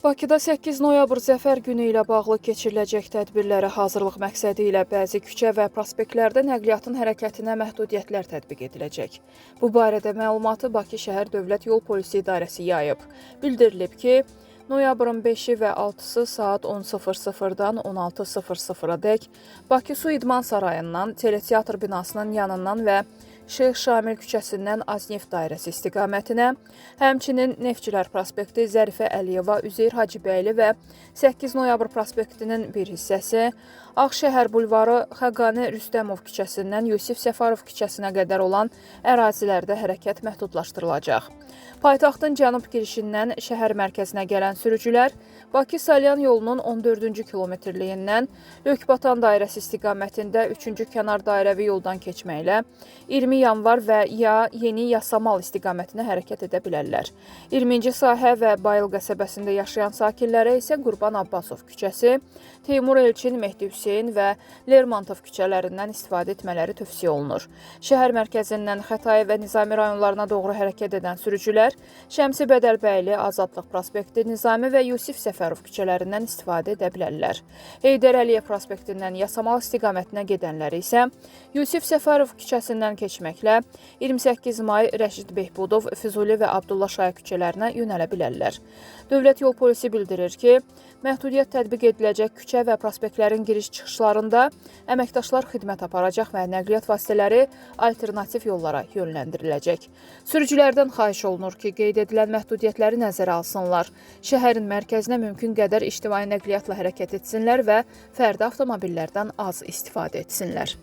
Bakıda 8 noyabr Zəfər günü ilə bağlı keçiriləcək tədbirlərə hazırlıq məqsədi ilə bəzi küçə və prospektlərdə nəqliyyatın hərəkətinə məhdudiyyətlər tətbiq ediləcək. Bu barədə məlumatı Bakı Şəhər Dövlət Yol Polisi İdarəsi yayıb. Bildirilib ki, noyabrın 5-i və 6-sı saat 10:00-dan 16:00-a dək Bakı Su İdman Sarayından, Teleteatr binasının yanından və Şeyx Şamil küçəsindən Azneft dairəsi istiqamətinə, həmçinin Neftçilər prospekti, Zərifə Əliyeva, Üzeyir Hacıbəyli və 8 noyabr prospektinin bir hissəsi, Ağşəhər bulvarı, Xəqani Rüstəmov küçəsindən Yusif Səfərov küçəsinə qədər olan ərazilərdə hərəkət məhdudlaşdırılacaq. Paytaxtın cənub girişindən şəhər mərkəzinə gələn sürücülər Bakı-Salyan yolunun 14-cü kilometrliyindən Lökbatan dairəsi istiqamətində 3-cü kənar dairəvi yoldan keçməklə 20 yanvar və ya Yeni Yasamal istiqamətinə hərəkət edə bilərlər. 20-ci sahə və Bayıl qəsəbəsində yaşayan sakinlərə isə Qurban Abbasov küçəsi, Teymur Elçin, Mehdi Hüseyn və Lermontov küçələrindən istifadə etmələri tövsiyə olunur. Şəhər mərkəzindən Xətai və Nizami rayonlarına doğru hərəkət edən sürücülər Şəmsi Bədəlbəyli, Azadlıq prospekti, Nizami və Yusif Səfərov küçələrindən istifadə edə bilərlər. Heydər Əliyev prospektindən Yasamal istiqamətinə gedənlər isə Yusif Səfərov küçəsindən keçməklə 28 may, Rəşid Behbudov, Füzuli və Abdullah Şaiq küçələrinə yönələ bilərlər. Dövlət Yol Polisi bildirir ki, məhdudiyyət tətbiq ediləcək küçə və prospektlərin giriş-çıxışlarında əməkdaşlar xidmət aparacaq və nəqliyyat vasitələri alternativ yollara yönləndiriləcək. Sürücülərdən xahiş olunur ki, qeyd edilən məhdudiyyətləri nəzərə alsınlar, şəhərin mərkəzinə mümkün qədər ictimai nəqliyyatla hərəkət etsinlər və fərdi avtomobillərdən az istifadə etsinlər.